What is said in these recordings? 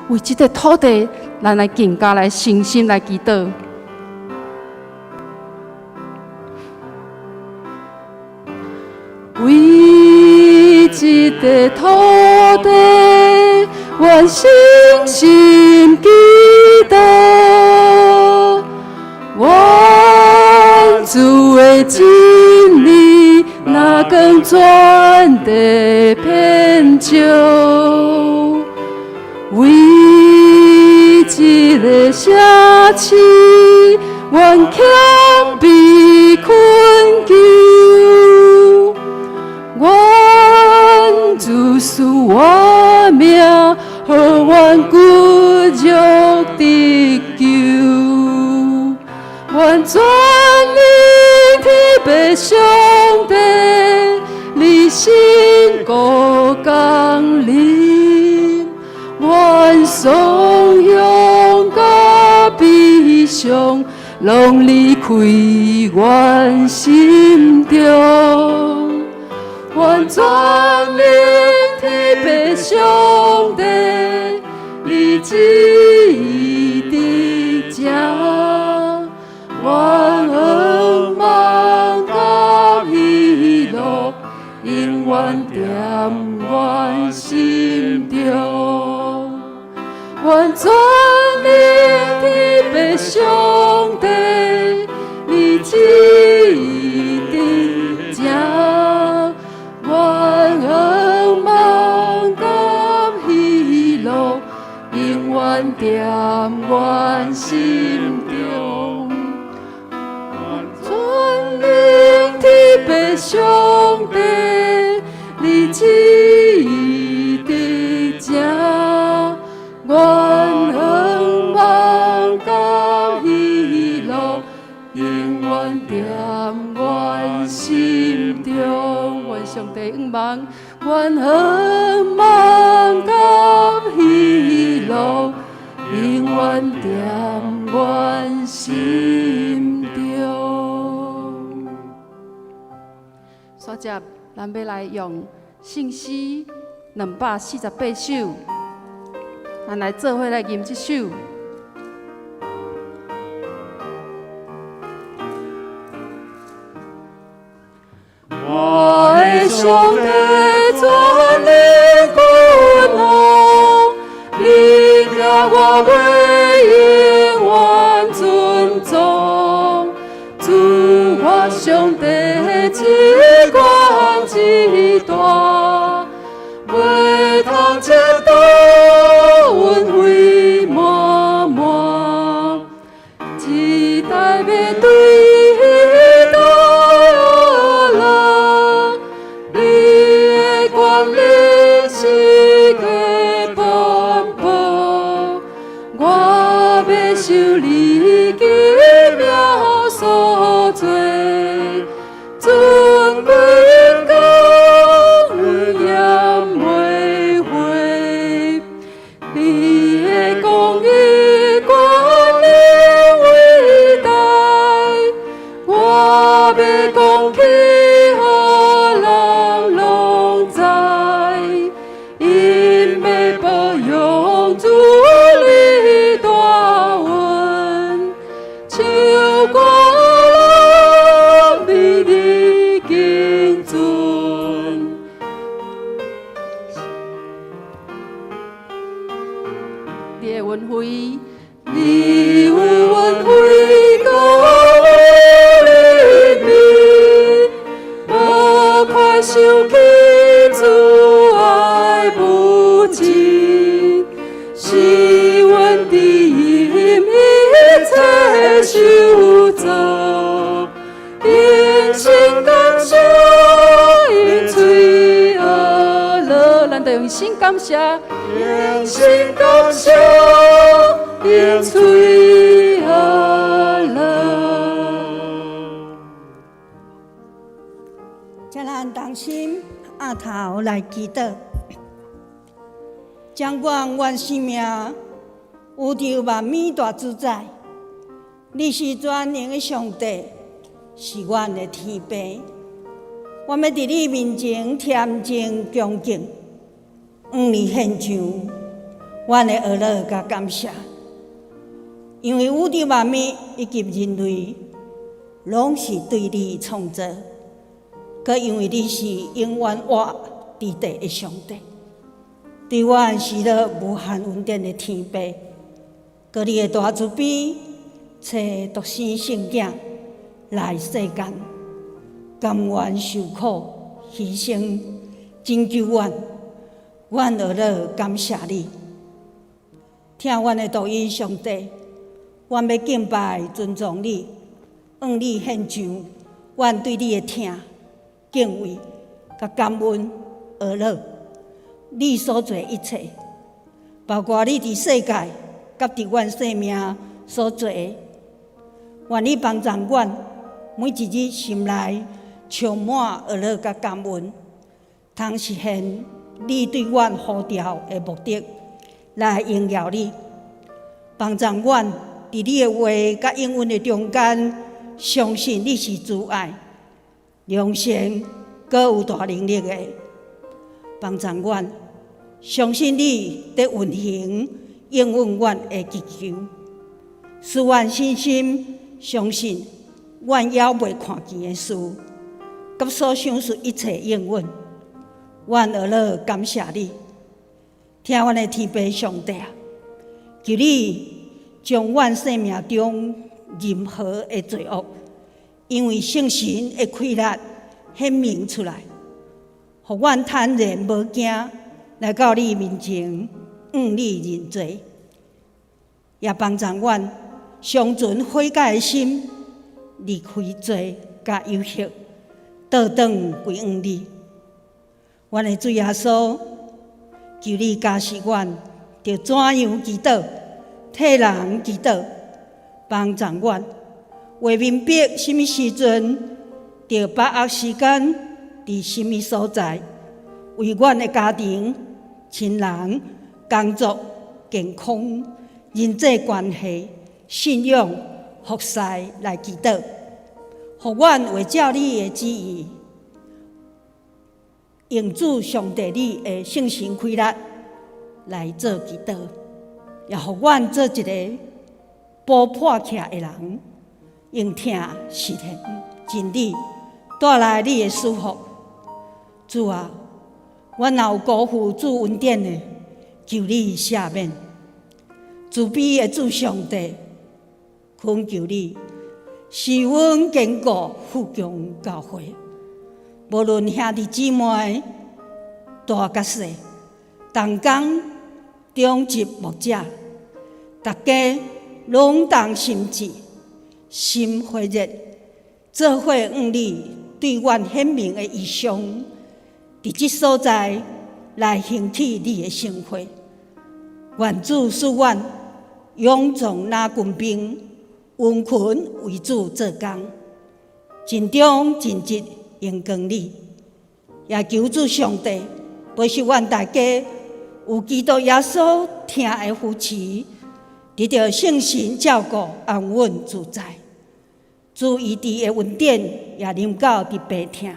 為這個土地，咱來更加來誠心來祈禱。為這個土地，願誠心祈禱，願主的真理，若光全地遍照，為這個城市，願謙卑懇求，願主賜活命，予阮骨肉得救，願全能天父上帝，你神國降臨，願頌揚佮悲傷，攏離開阮心中。願全能天父上帝，你旨意佇這，願向望佮喜樂，永遠踮阮心中。願全能天父上帝，你旨意佇這，願向望佮喜樂，永遠踮阮心中。願全能天父上帝，你旨意佇這，願向望佮喜樂，永遠踮阮心中。願上帝向望，願向望佮喜樂，永遠踮阮心中。煞接，咱欲來用聖詩248首，咱來做伙來吟這首。我的上帝全能君王，你疼我袂永遠尊崇，主我上帝至懸至大，袂通測度恩惠滿滿，一代欲對一代樂，你的權力時刻頒布，我欲受你奇妙所做，尊貴榮耀袂废，你的公義權能偉大，我欲講起予人攏知，𪜶欲報揚主你大恩，唱歌讚美你敬尊。你的恩惠，你有恩惠佮憐憫，無快想起慈愛無盡，是阮知音一切受造，用心感謝，用喙學樂，咱就用心感謝，用心感謝，用喙學樂。請咱同心徛頭來祈禱，掌管阮生命，宇宙萬物大主宰，你是全能的上帝，是阮的天父。我欲佇你面前添增恭敬，向你獻上，阮的呵咾佮感謝，因為宇宙萬物以及人類，攏是對你創造，閣因為你是永遠活佇地的上帝，對阮施予無限恩典的天父，閣你的大慈悲，差獨生聖囝來世間，甘願受苦犧牲，拯救阮，阮呵咾感謝你。聽阮的獨一上帝，阮欲敬拜尊崇你，向你獻上阮對你的疼、敬畏、佮感恩、呵咾。你所做一切，包括你佇世界佮佇阮生命所做的，願你幫助阮每一日心內充滿呵咾佮感恩，通實現你對阮呼召的目的，來榮耀你，幫助阮佇你的話佮應允的中間，相信你是慈愛、良善、閣有大能力的。幫助阮相信你佇運行應允阮的祈求，使阮信心相信阮猶未看見的事，佮所想說一切應允。阮呵咾感謝你。聽阮的天父上帝啊，求你將阮生命中任何的罪惡，因為聖神的氣力顯明出來，予阮坦然無驚來到你面前，向你認罪，也幫助阮常存悔改的心，離開罪佮誘惑，倒轉歸向你。阮的主耶穌，求你教示阮，著怎樣祈禱，替人祈禱，幫助阮，會明白啥物時陣，著把握時間，佇啥物所在，為阮的家庭、親人、工作、健康、人際關係、信仰、服侍來祈禱，予阮會照你的旨意，用主上帝你的聖神氣力來做祈禱，也予阮做一个補破起來的人，用疼實現真理，帶來你的祝福。主啊，阮若有辜負主恩典的，求你赦免。慈悲的主上帝，懇求你賜阮堅固富強教會。無論兄弟姊妹大佮細，同工長執牧者，逐家攏同心志，心火熱，做伙向你對阮顯明的異象，佇這所在來興起你的聖會。願主賜阮勇壯若軍兵，殷勤為主做工，盡忠盡職榮光你。也求主上帝保守阮大家有基督耶穌疼的扶持，得著聖神照顧安穩自在。主醫治的恩典也臨到佇病痛、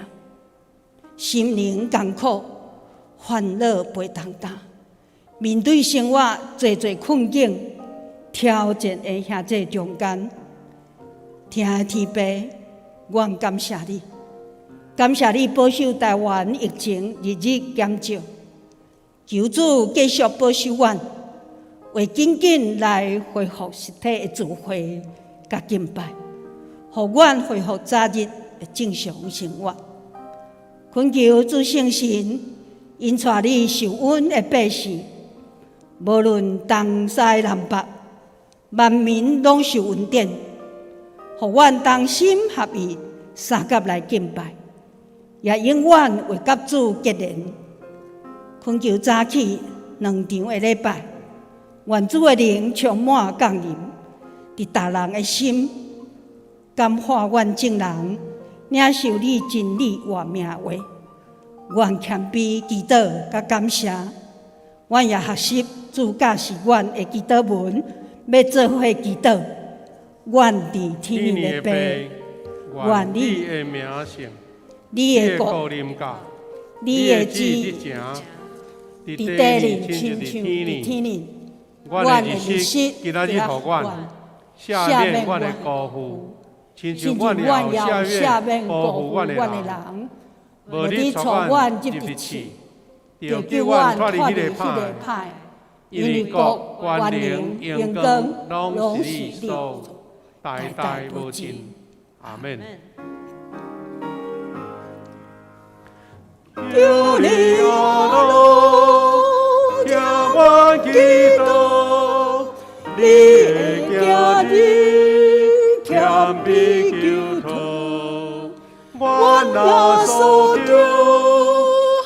心靈艱苦、煩惱背重擔，面對生活濟濟困境、挑戰的兄弟中間，疼的天父，阮感謝你，感謝你保守台灣疫情日日減少，求主繼續保守阮，會緊緊來恢復實體的聚會佮敬拜，予阮恢復早日的正常生活。懇求主聖神，引帶你受恩的百姓，無論東西南北，萬民攏受恩典，予阮同心合意，相佮來敬拜，也永遠會佮主結連。懇求早起兩場的禮拜，願主的靈充滿降臨，佇逐人的心，感化阮眾人，領受你真理活命話。阮謙卑祈禱佮感謝，阮也學習主教示阮的祈禱文，欲做伙祈禱。阮佇天頂的父，願你的名聖，你的國，臨到，你的旨意行，佇地裡親像佇天頂。阮的日息今仔日予阮，赦免阮的辜负，亲像阮也赦免辜负阮的人。無你帶阮入佇試，著救阮脫離彼个歹，因為國、權能、榮光，攏是你所有，代代無盡。阿們。求你阿爸，聽阮祈禱，你的囝兒謙卑求討，阮若所求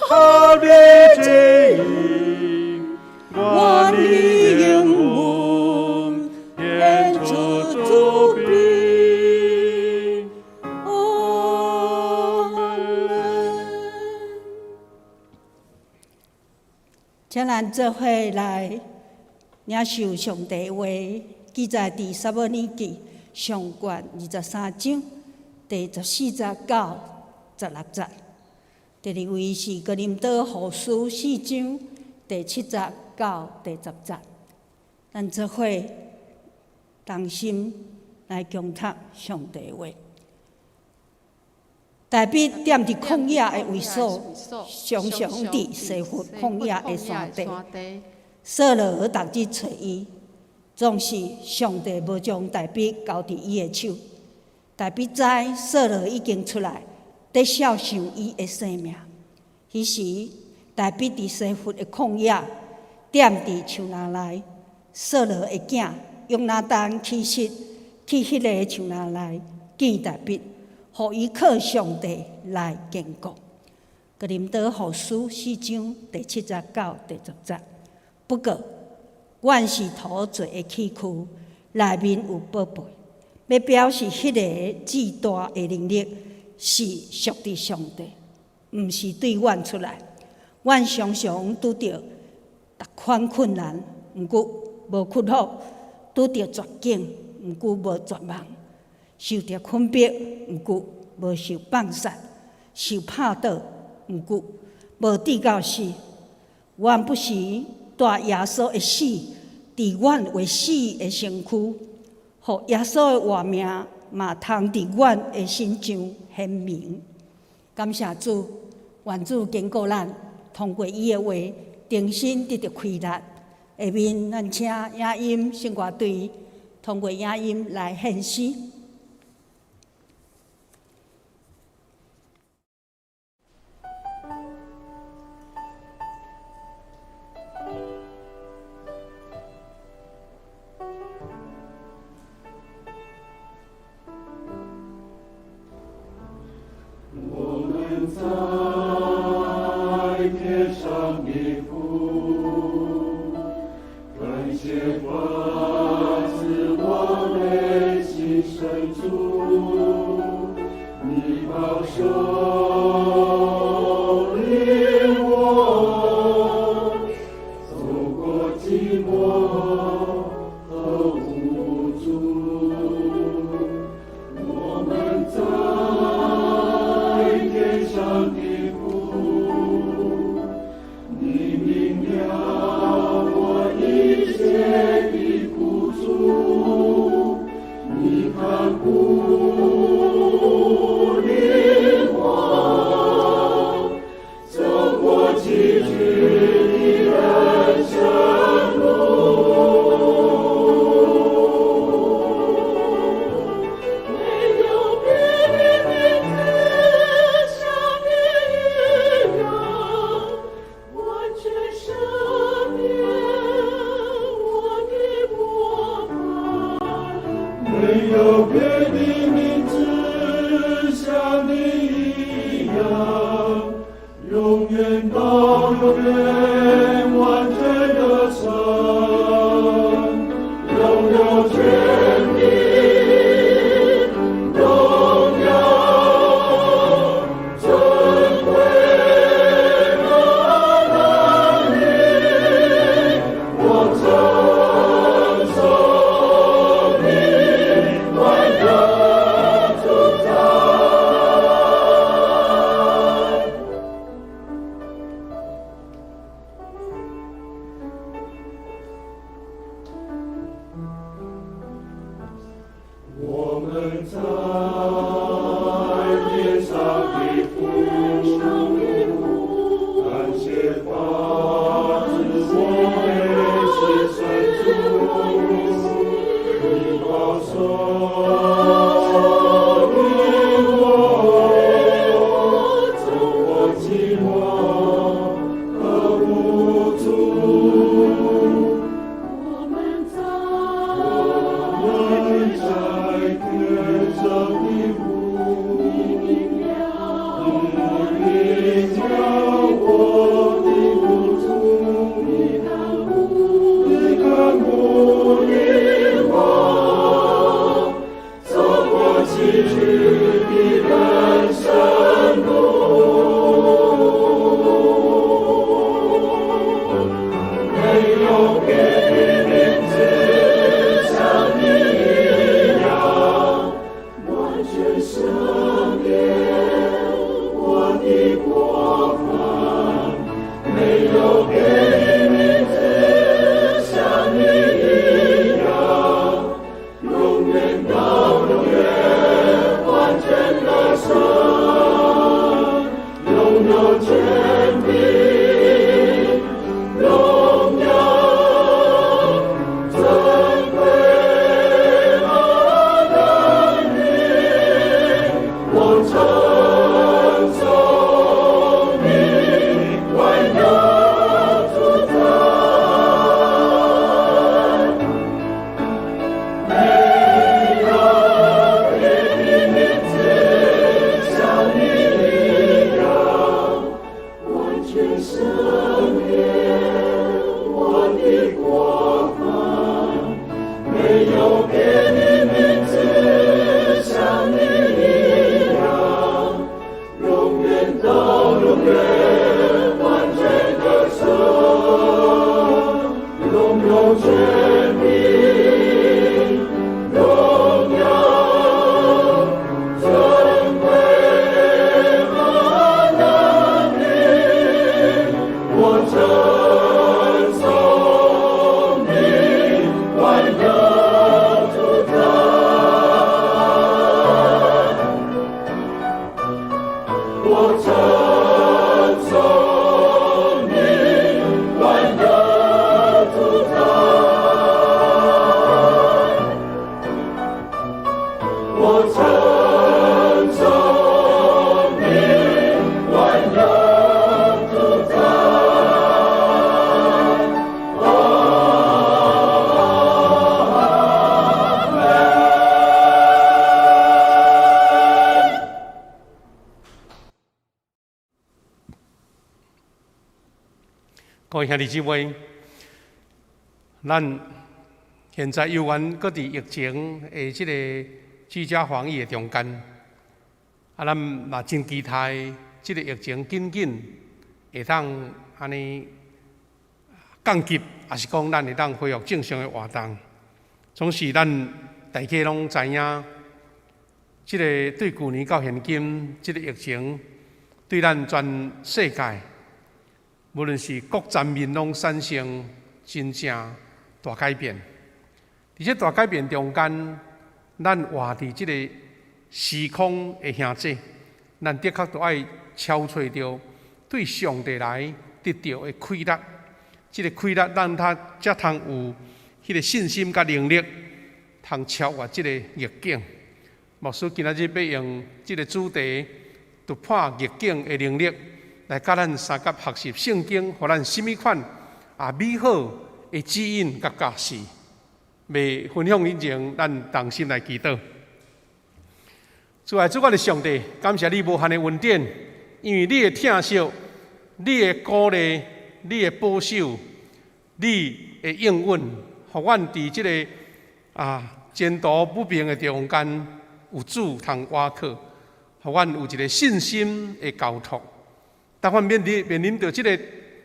合你旨意，願你應允，顯出慈悲。阿們。請咱做伙來領受上帝話，記載佇撒母耳記上卷23章第14節到16節。第二位是哥林多後書4章第7節到第10節。咱做伙同心來共讀上帝話。大衛踮佇曠野的衛所，常常佇西弗曠野的山地。掃羅逐日揣伊，總是上帝無將大衛交佇伊的手。大衛知掃羅已經出來，咧肖想伊的性命。彼時，大衛佇西弗的曠野，踮佇樹林內。掃羅的囝約拿單起誓去彼个樹林內見大衛，予伊靠上帝來堅固。哥林多後書4章第7節到第10節。不過，阮是土做的器具，內面有寶貝，欲表示彼个至大的能力是屬佇上帝，毋是對阮出來。阮常常拄著逐款困難，毋過無困苦；拄著絕境，毋過無絕望；受著困迫，毋過無受放殺；受拍倒，毋過無致到死。阮不時帶耶穌的死，佇阮會死的身軀，予耶穌的活命嘛通佇阮的身上顯明。感謝主，願主堅固咱，通過伊的話，重新得著氣力。下面咱請影音聖歌隊通過影音來獻詩。我們在天上的父，感謝發自我們親神主，你保守領我走過寂寞和無助。我們在天上的父，你明了我一切的苦楚，你看顧領我走過崎嶇的人生路。沒有別的名字像你一樣，完全赦免我的過犯。沒有別的名字像你一樣，永遠到永遠完全的神，擁有權柄、榮耀、尊貴和能力，我稱頌你，萬有主宰。們在天上的父，感謝發自我們是神主，你保守你我，走過寂寞和無助。我們在天上的父，你明了我的苦楚，你看顧你我，走過崎嶇的人生路，沒有別的名字像你一樣，完全赦免我的過犯，沒有別的名字像你一樣，永遠到永遠完全的神，擁有權柄、榮耀、尊貴和能力，我稱頌你，萬有主宰。沒有別的名字像你一樣，完全赦免我的過犯，沒有別的名字像你一樣，永遠到永遠完全的神，擁有權柄、榮耀、尊貴和能力，我稱頌你，萬有主宰。我稱頌你，萬有主宰。我稱頌你，萬有主宰。阿們。各位兄弟姊妹，咱現在猶原閣佇疫情的這個居家防疫的中間，啊，咱嘛真期待這個疫情緊緊會當按呢降級，抑是講咱會當恢復正常的活動。總是咱大家攏知影，這個對舊年到現今，這個疫情對咱全世界，無論是國層面，攏產生真正大改變。佇這大改變中間，咱活佇這個時空的限制，咱的確都愛超揣著對上帝來得著的氣力。這個氣力，咱才才通有彼個信心佮能力，通超越這個逆境。牧師今仔日欲用這個主題，突破逆境的能力，來佮咱相佮學習聖經，予咱啥物款啊美好的指引佮教示。未分享以前，咱同心來祈禱。主愛主，我的上帝，感謝你無限的恩典，因為你的疼惜、你的鼓勵、你的保守、你的應允，予阮佇這個前途不明的中間，有主通倚靠，予阮有一個信心的交託。當阮面臨著這個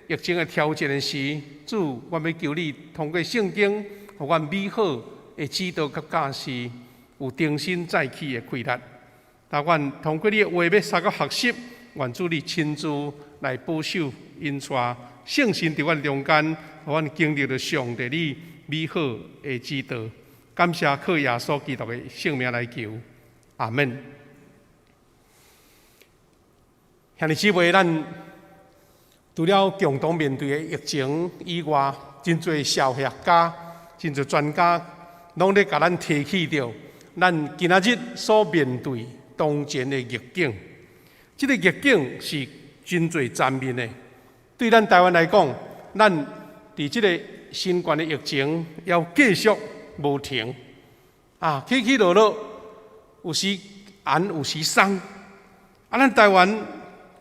疫情的挑戰的時，主，我欲求你通過聖經，予阮美好的指導佮教示，有重新再起的氣力。當阮通過你的話欲相佮學習，願主你親自來保守、引帶聖神佇阮中間，予阮經歷著上帝你美好的指導。感謝靠耶穌基督的聖名來求，阿門。兄弟姊妹，咱除了共同面對的疫情以外，真濟數學家、真濟專家，攏咧共咱提起著，咱今仔日所面對當前的逆境。這個逆境是真濟層面的。對咱台灣來講，咱佇這個新冠的疫情猶繼續無停，啊，起起落落，有時懸有時鬆。啊，咱台灣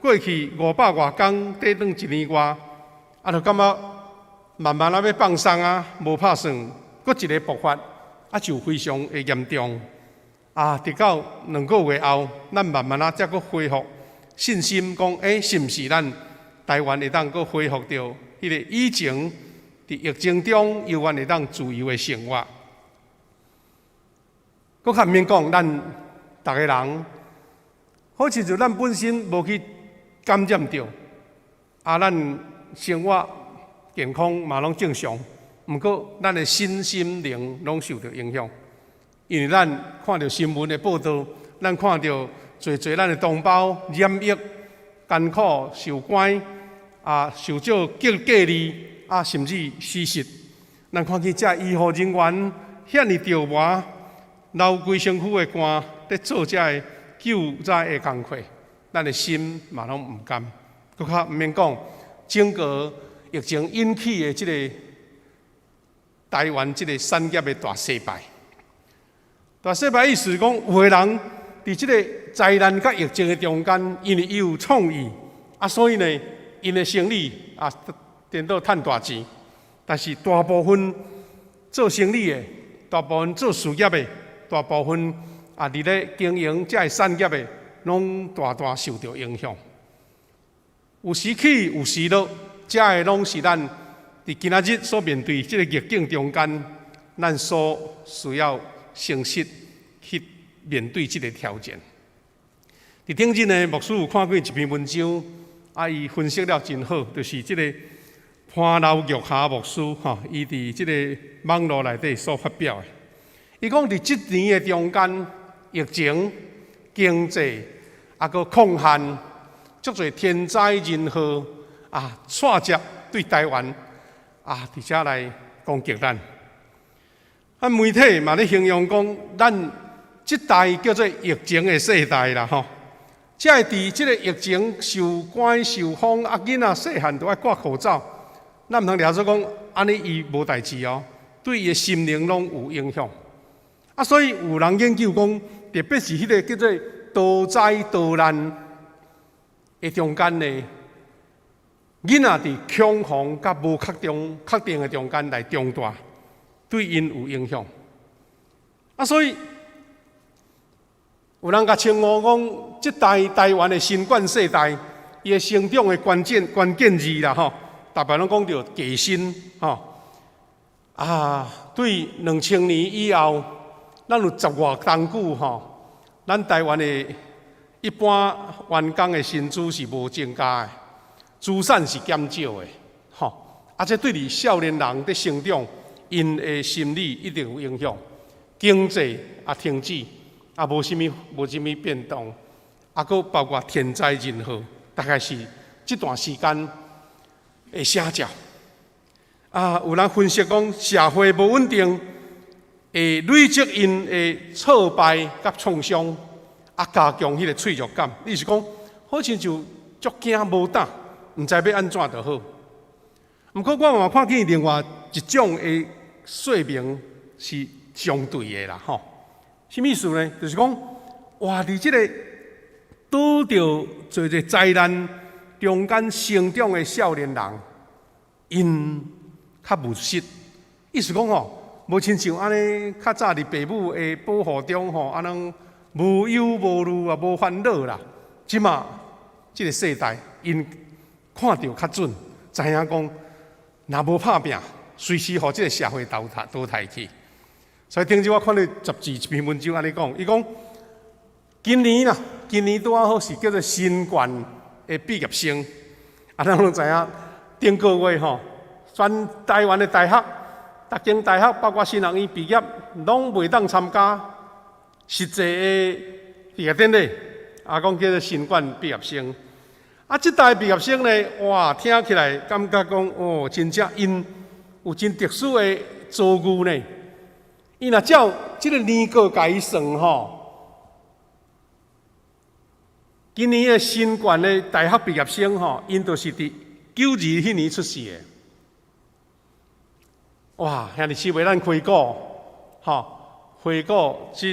過去五百外工，短短一年外，啊，就感覺慢慢仔欲放鬆啊，無拍算，閣一个爆發，啊，就非常的嚴重。啊，直到2個月後，咱慢慢仔才閣恢復信心，講，欸，是毋是咱台灣會當閣恢復著彼个以前佇疫情中猶原會當自由的生活？閣較毋免講，咱逐个人，好親像咱本身無去感染著，啊，咱生活健康嘛攏正常，毋過咱的身心靈攏受著影響，因為咱看著新聞的報道，咱看著濟濟咱的同胞染疫、艱苦受關，啊，受少隔離，啊，甚至死亡。咱看見遮醫護人員遐爾著魔，流規身軀的汗，佇做遮个救災的工課，咱的心嘛攏毋甘。閣較毋免講，整個疫情引起的這个台灣這个產業的大洗牌。大洗牌意思講，有的人佇這个災難佮疫情的中間，因為伊有創意，啊，所以呢，𪜶的生意啊，顛倒趁大錢。但是大部分做生意的，大部分做事業的，大部分啊，佇咧經營這个產業的，攏大大受著影響。有時起，有時落，這个攏是咱佇今仔日所面對這个逆境中間，咱所需要誠實去面對這个挑戰。佇頂日呢，牧師有看過一篇文章，啊，伊分析了真好，就是這个潘劉玉霞牧師吼，伊佇這个網路內底所發表的。伊講佇這年的中間，疫情、經濟，啊，閣抗旱，足濟天災人禍啊，挫折對台灣啊，佇遮來攻擊咱。啊，媒體嘛咧形容講，咱這代叫做疫情的世代啦，吼。才會佇這个疫情受寒受風，啊，囡仔細漢都愛掛口罩。咱毋通掠做講，按呢伊無代誌哦，對伊的心靈攏有影響。啊，所以有人研究講，特別是彼个叫做多災多難的中間呢，囡仔佇恐慌佮無確定的中間來長大，對𪜶有影響。啊，所以有人共稱呼講，這代台灣的新冠世代，伊的成長的關鍵字啦，吼，逐擺攏講著革新，吼。啊，對2000年以後，咱有十外冬久，吼，咱台灣的一般員工的薪資是無增加的，資產是減少的，吼。啊，這對佇少年人佇成長，𪜶的心理一定有影響。經濟也停止，也無啥物變動，啊，閣包括天災人禍，大概是這段時間的寫照。啊，有人分析講，社會無穩定，會累積𪜶的挫敗佮創傷，啊，加強彼个脆弱感。意思講，好親像足驚無膽，毋知欲按怎就好。毋過我嘛看見另外一種的說明是相對的啦，吼。啥物意思呢？就是講，哇，佇這个拄著濟濟災難中間成長的少年人，𪜶較務實。意思講吼，無親像按呢較早佇爸母的保護中吼，按呢無憂無慮啊，無煩惱啦。這馬這个世代，𪜶看著較準，知影講，若無拍拚，隨時予這个社會淘汰去。所以頂日我看著雜誌一篇文章按呢講，伊講今年啦，今年拄仔好是叫做新冠的畢業生。啊，咱攏知影，頂個月吼，全台灣的大學，逐間大學包括神學院畢業，攏袂當參加實際的畢業典禮，啊，講叫做新冠畢業生。啊，這代畢業生呢，哇，聽起來感覺講，哦，真正𪜶有真特殊的遭遇呢。伊若照這個年過共伊算吼，今年的新冠的大學畢業生吼，𪜶都是佇92彼年出世的。哇，兄弟姊妹，咱回顧，吼，回顧這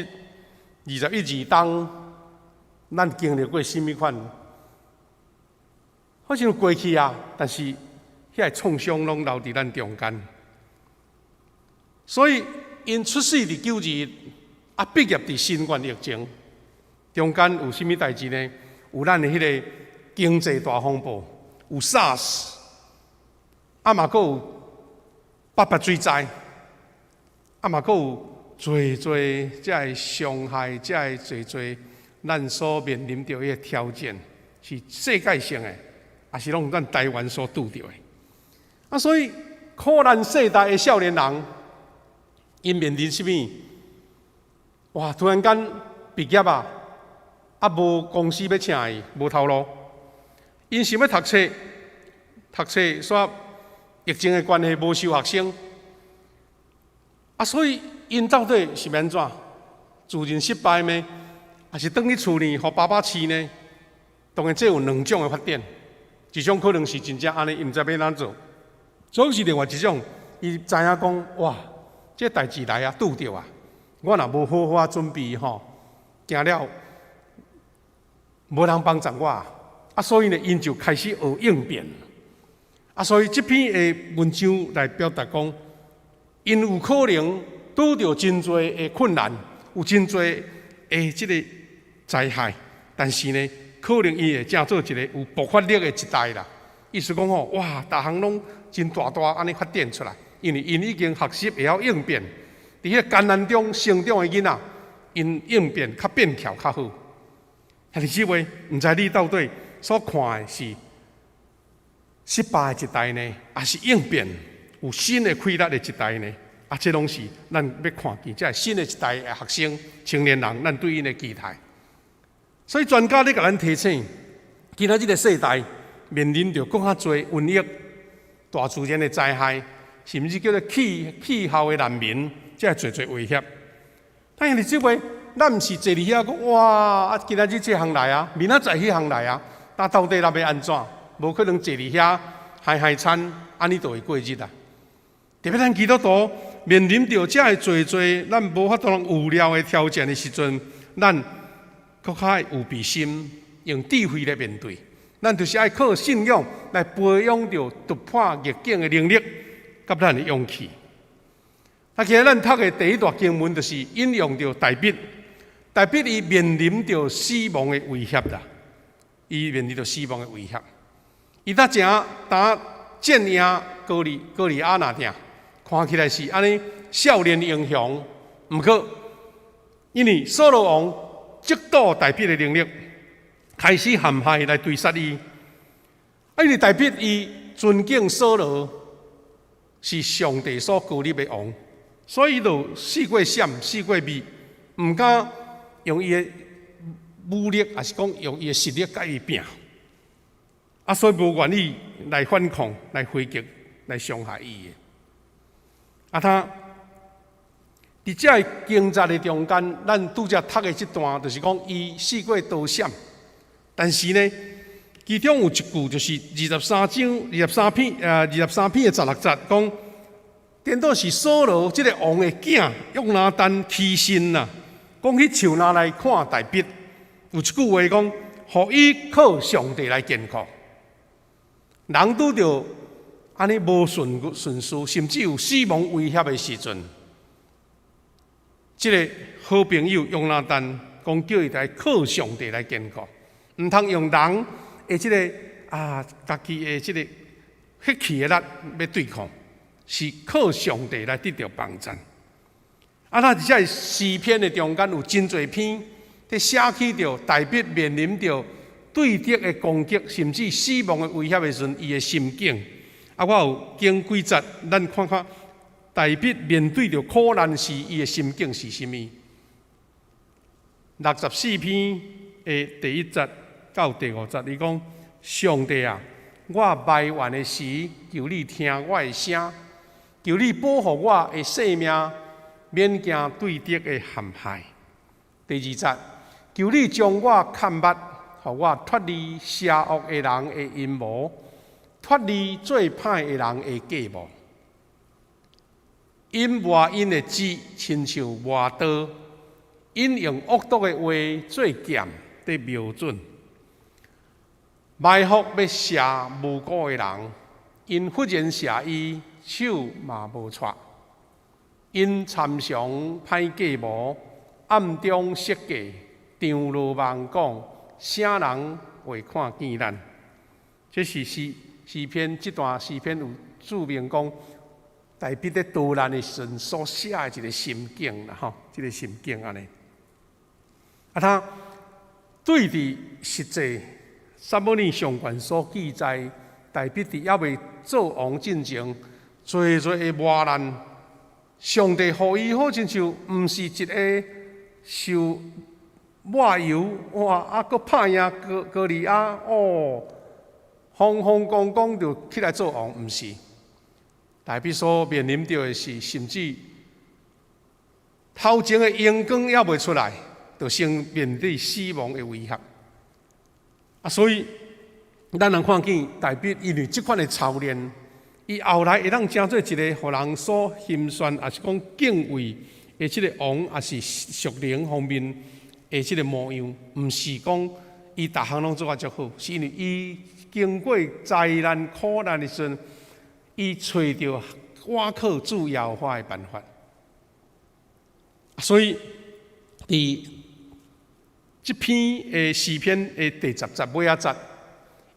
二十一二冬，咱經歷過啥物款？好像過去啊，但是遐个創傷攏留佇咱中間。所以，𪜶出世佇92，啊，畢業佇新冠疫情中間有啥物代誌呢？有咱的彼個經濟大風暴，有 SARS，啊嘛閣有八八水災，啊嘛閣有濟濟這个傷害，這个濟濟咱所面臨著的挑戰，是世界性的，也是攏咱台灣所拄著的。啊，所以苦難世代的少年人，𪜶面臨啥物？哇！突然間畢業啊，啊無公司欲請伊，無頭路。𪜶想欲讀冊，讀冊煞疫情的關係無收學生。啊，所以𪜶到底是欲按怎？自認失敗嗎？還是轉去厝裡予爸爸飼呢？當然，這有兩種的發展，一種可能是真正按呢，伊毋知欲按怎做；總是另外一種，伊知影講，哇，這代誌來啊，拄著啊，我若無好好仔準備吼，驚了無人幫助我，啊，所以呢，𪜶就開始學應變。啊，所以這篇的文章來表達講，𪜶有可能拄著真濟的困難，有真濟的這個災害，但是呢，可能伊會成做一個有爆發力的一代啦。意思講吼，哇，逐項攏真大大按呢發展出來，因為𪜶已經學習會曉應變，佇彼個艱難中成長的囡仔，𪜶應變較變巧較好。兄弟姊妹，毋知你到底所看的是失敗的一代呢，抑是應變有新的氣力的一代呢？啊，這攏是咱欲看見，這個新的一代的學生、青年人，咱對𪜶的期待。所以專家咧共咱提醒，今仔這個世代面臨著閣較濟瘟疫、大自然的災害，甚至叫做氣候的難民，這濟濟威脅。但兄弟姊妹，咱毋是坐佇遐講哇，啊，今仔日這項來啊，明仔載彼項來啊，那到底咱欲按怎？無可能坐佇遐嗨嗨餐，按呢就會過日啊！特別咱基督徒面臨著這个濟濟咱無法度預料的挑戰的時陣，咱閣較愛有備心，用智慧來面對。咱就是愛靠信仰來培養著突破逆境的能力，佮咱的勇氣。啊，今日咱讀的第一段經文就是引用著大衛，大衛伊面臨著死亡的威脅啦，伊面臨著死亡的威脅。伊搭正打戰贏歌利亞那定，看起來是按呢少年英雄，毋過因為掃羅王嫉妒大衛的能力，開始陷害來追殺伊。啊，因為大衛伊尊敬掃羅是上帝所膏立的王，所以伊就四過閃，四過避，毋敢用伊的武力，抑是講用伊的實力共伊拚。啊，所以無願意來反抗、來回擊、來傷害伊的。啊，他佇這个經節的中間，咱拄才讀的這段，就是講伊四過躲閃，但是呢，其中有一句就是23章23篇23篇的16節講，顛倒是掃羅這个王的囝約拿單起身啦，講去樹林來看大衛，有一句話講，予伊靠上帝來堅固。人拄著按呢無順順事，甚至有死亡威脅的時陣，這个好朋友約拿單講叫伊來靠上帝來堅固，毋通用人的這个啊，家己的這个血氣的力欲對抗，是靠上帝來得著幫助。啊，那佇這詩篇的中間有真濟篇，佇寫起著大衛面臨著對敵的攻擊，甚至死亡的威脅的時陣，伊的心境。啊，我有揀幾節，咱看看大衛面對著苦難時，伊的心境是啥物？64篇的第一節到第五節，伊講：上帝啊，我埋怨的時，求你聽我的聲，求你保護我的性命，免驚對敵的陷害。第二節，求你將我看目，予我脫離邪惡的人的陰謀，脫離做歹的人的計謀。𪜶磨𪜶的舌，親像磨刀；𪜶用惡毒的話做劍，佇瞄準。埋伏欲射無辜的人，𪜶忽然射伊，手嘛無掣。𪜶參詳歹計謀，暗中設計，張羅網講，啥人會看見咱？這是詩篇，這段詩篇有注明講，大衛佇逃難的時陣所寫的一個心境啦，吼，這個心境按呢。啊，他對佇實際撒母耳上卷所記載，大衛佇猶未做王進前，濟濟的磨難，上帝予伊好親像毋是一个受抹油，哇！啊，閣拍贏歌利亞，哦，風風光光就起來做王，毋是。大衛所面臨著的是，甚至頭前的榮光猶未出來，就先面對死亡的威脅。啊，所以咱人看見大衛因為這款的操練，伊後來會當成做一個予人所欣羨，抑是講敬畏的這個王，抑是屬靈方面的這個模樣，毋是講伊逐項攏做啊足好，是因為伊經過災難苦難的時陣，伊揣著倚靠主耶和華的辦法。所以佇這篇的詩篇的第十節尾仔節，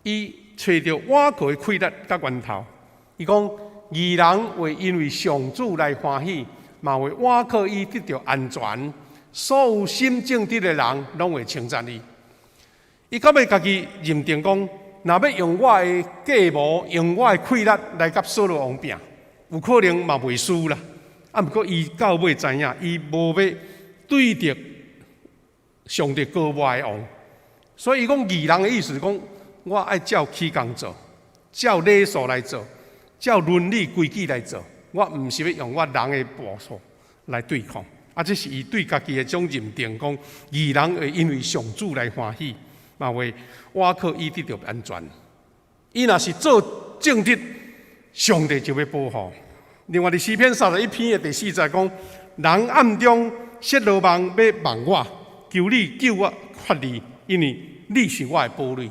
伊揣著倚靠的氣力佮源頭。伊講，義人會因為上主來歡喜，嘛會倚靠伊得著安全。所有心正直的人，攏會稱讚伊。伊到尾家己認定講，若欲用我的計謀，用我的氣力來佮掃羅王拚，有可能嘛袂輸啦。啊，毋過伊到尾知影，伊無欲對敵上帝膏抹的王，所以伊講義人的意思是講，我愛照起工做，照禮數來做，照倫理規矩來做，我毋是欲用我人的步數來對抗。啊，這是伊對家己的這種認定，講義人會因為上主來歡喜，嘛會倚靠伊得著安全。伊若是做正直，上帝就欲保護。另外，佇詩篇31篇的第四節講，人暗中設羅網欲網我，求你救我脫離，因為你是我的堡壘。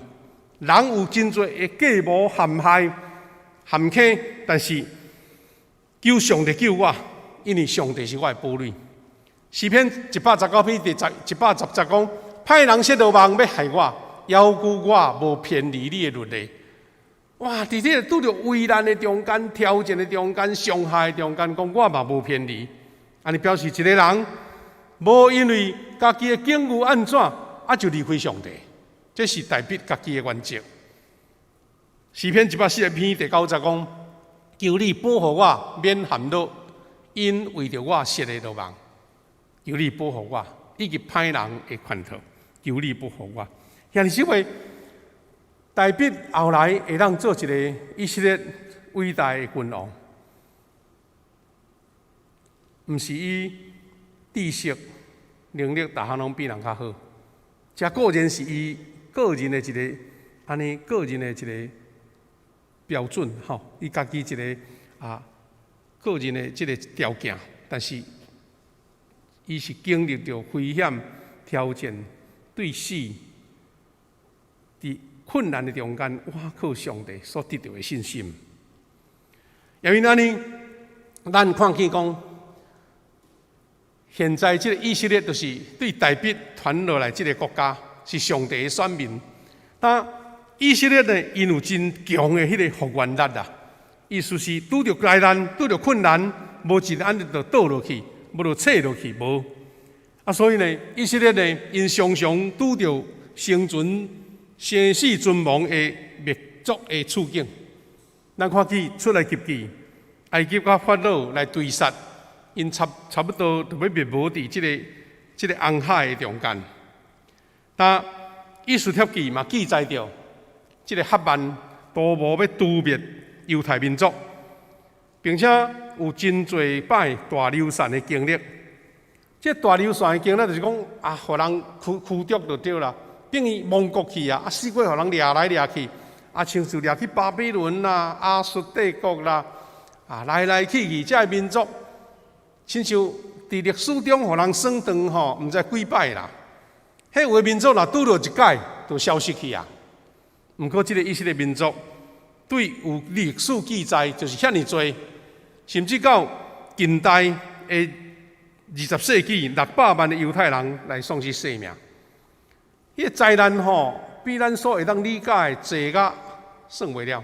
人有真濟的計謀陷害、陷坑，但是求上帝救我，因為上帝是我的堡壘。詩篇119篇第110節講，歹人設羅網欲害我，猶舊我無偏離你的律例。哇！佇這個拄著危難的中間、挑戰的中間、傷害的中間，講我嘛無偏離。按呢表示一個人無因為家己的境遇按怎，啊就離開上帝，這是大衛家己的原則。詩篇140篇第九節講：求你保護我，免陷落，𪜶為著我設的羅網。求你保護我，以及歹人的圈套。求你保護我。兄弟姊妹，大衛後來會當做一個以色列偉大的君王，毋是伊知識能力逐項攏比人較好，這固然是伊個人的一個按呢個人的一個標準吼，伊家己一個啊個人的這個條件，但是伊是經歷著危險挑戰，對死佇困難的中間，倚靠上帝所得著的信心。因為按呢，咱看見講，現在這個以色列就是對大衛傳落來這個國家是上帝的選民。但以色列呢，𪜶有真強的彼個復原力啦。意思是拄著災難、拄著困難，無一按呢就倒落去，無就脆落去，無。啊，所以呢，以色列呢，𪜶常常拄著生存、生死存亡的滅族的處境。咱看見出埃及記。埃及佮法老來追殺，𪜶差不多就欲滅無佇這個紅海的中間。但以斯帖記嘛記載著，這個哈曼圖謀欲誅滅猶太民族，並且有真濟擺大流散的經歷。這大流散的經歷就是講啊，予人驅逐就對啦，變去亡國去啊，啊四處予人掠來掠去，啊親像掠去巴比倫啦、亞述帝國啦，啊來來去去，這个民族親像佇歷史中予人算帳吼，毋知幾擺啦。彼有的民族若拄著一擺就消失去啊。毋過這个以色列民族對有歷史記載就是遐爾濟，甚至到近代的20世紀，600萬的猶太人來喪失性命。彼个災難吼，比咱所會當理解的濟甲算袂了。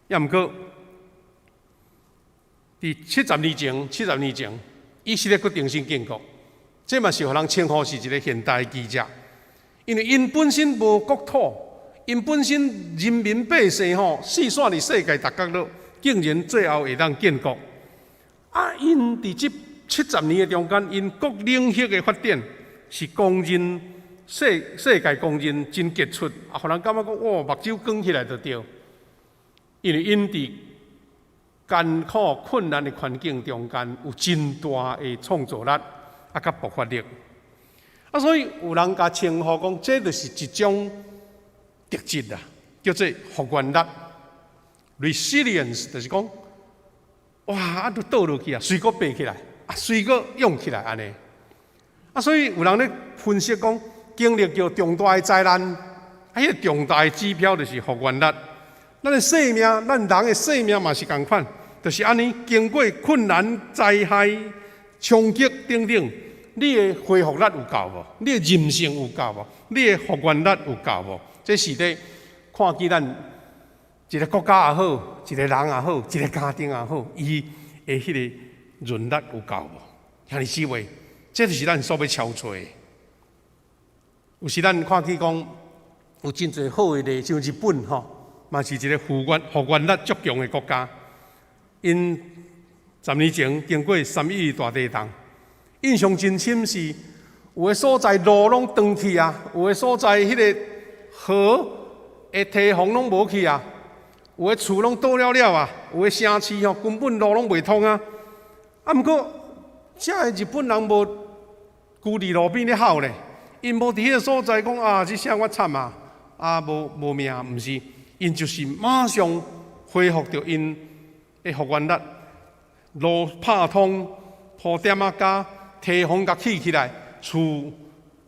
抑毋過，佇70年前，70年前，以色列閣重新建國，這嘛是予人稱呼是一个現代的奇蹟。因為𪜶本身無國土，𪜶本身人民百姓吼，四散佇世界逐角落，竟然最後會當建國。啊，𪜶佇這70年的中間，𪜶各領域的發展是公認世界公認真傑出，啊，予人感覺講，哇，目睭光起來就對。因為𪜶佇艱苦困難的環境中間，有真大的創造力，啊，佮爆發力。啊，所以有人共稱呼講，這就是一種特質啊，叫做復原力（resilience），就是講，哇，啊，都倒落去啊，隨閣爬起來，啊，隨閣勇起來按呢。啊，所以有人咧分析講，經歷著重大的災難，啊，彼個重大的指標就是復原力。咱的生命，咱人的生命嘛是仝款，就是按呢，經過困難、災害、衝擊等等，你的恢復力有夠無？你的韌性有夠無？你的復原力有夠無？這是咧看見咱一个國家也好，一个人也好，一个家庭也好，伊的彼个韌力有夠無？兄弟姊妹，這就是咱所欲超揣的。有時咱看見講有真濟好的例，像日本吼，嘛是一个復原力足強的國家。𪜶10年前經過三一一大地震，印象真深是有的所在路攏斷去啊，有的所在彼个河的堤防攏無去啊，有的厝攏倒了了啊，有的城市吼根本路攏袂通啊。啊，毋過遮个日本人無跍佇路邊咧哭咧，𪜶無佇彼个所在講啊，這下我慘啊，啊無命，毋是，𪜶就是馬上恢復著𪜶的復原力，路拍通，鋪點仔膠，堤防共起起來，厝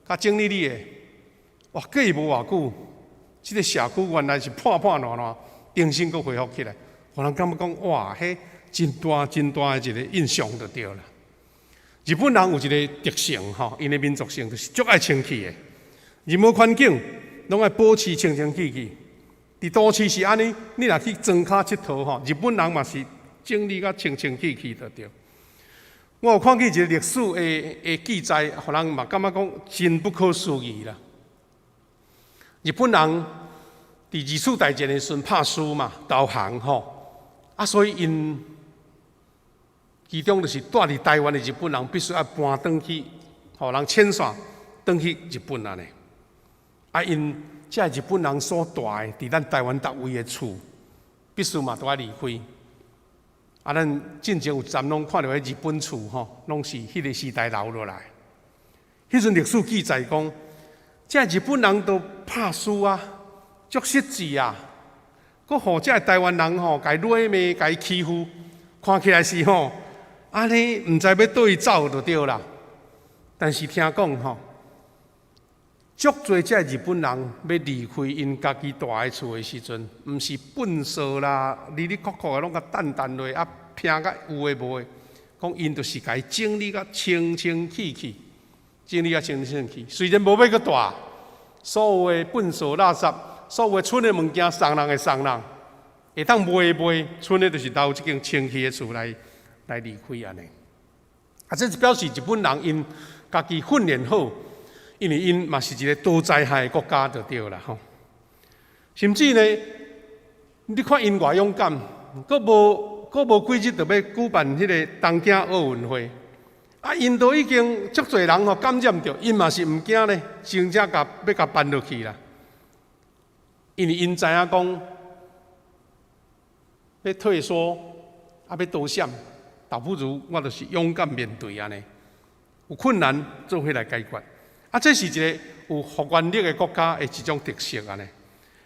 共整理理的，哇，過無偌久，這个社區原來是破破爛爛，重新閣恢復起來，予人感覺講哇，彼真大真大的一个印象就對啦。日本人有一个特性吼，𪜶的民族性就是足愛清氣的，任何環境攏愛保持清清氣氣。佇都市是按呢，你若去莊跤𨑨迌吼，日本人嘛是整理甲清清氣氣就對。我有看見一个歷史的記載，予人嘛感覺講真不可思議啦。日本人佇二次大戰的時陣拍輸嘛，投降吼，啊，所以𪜶其中就是蹛佇台灣的日本人必須愛搬轉去，予人遣散轉去日本按呢。啊，𪜶這日本人所蹛的，佇咱台灣逐位的厝，必須嘛都愛離開。啊，咱進前有站攏看著彼日本厝吼，攏是彼个時代留落來。彼陣歷史記載講，這日本人都拍輸啊，足失志啊，閣予這台灣人吼，共掠罵，共欺負，看起來是吼，按呢毋知欲佗位走就對啦。但是聽講吼，足濟這日本人欲離開𪜶家己蹛的厝的時陣，毋是糞掃啦，哩哩扣扣的攏共擲擲落啊，拼甲有的無的，講𪜶就是共伊整理甲清清氣氣，整理甲清清氣氣。雖然無欲閣蹛，所有的糞掃垃圾，所有的賰的物件送人的送人，會當賣的賣，賰的就是留這間清氣的厝來離開按呢。啊，這是表示日本人𪜶家己訓練好。因為𪜶嘛是一个多災害的國家就對啦吼。甚至呢，你看𪜶偌勇敢，閣無閣無幾日就欲舉辦彼个東京奧運會，啊，𪜶都已經足濟人吼感染著，𪜶嘛是毋驚咧，真正共欲共辦落去啦。因為𪜶知影講，欲退縮啊，欲躲閃，倒不如我就是勇敢面對按呢。有困難做伙來解決，啊，這是一个有復原力的國家的一種特色按呢。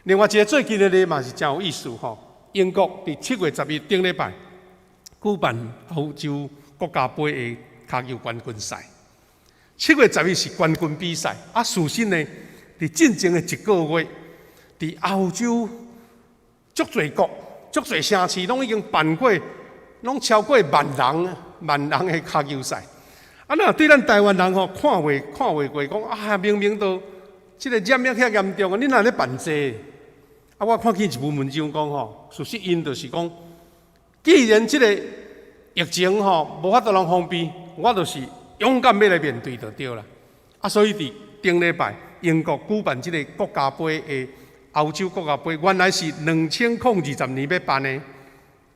另外一个最近的例嘛是誠有意思吼，英國佇7月11頂禮拜舉辦歐洲國家盃的跤球冠軍賽。7月11是冠軍比賽，啊，事實呢，佇進前的一個月，佇歐洲足濟國、足濟城市攏已經辦過，攏超過萬人、萬人的跤球賽。啊，若對咱台灣人吼看袂過，講啊，明明都這个染疫遐嚴重啊，你哪咧辦這個？啊，我看見一篇文章講吼，事實𪜶就是講，既然這个疫情吼無法度通封閉，我就是勇敢欲來面對就對啦。啊，所以佇頂禮拜，英國舉辦這个國家盃的歐洲國家盃，原來是2020年欲辦的，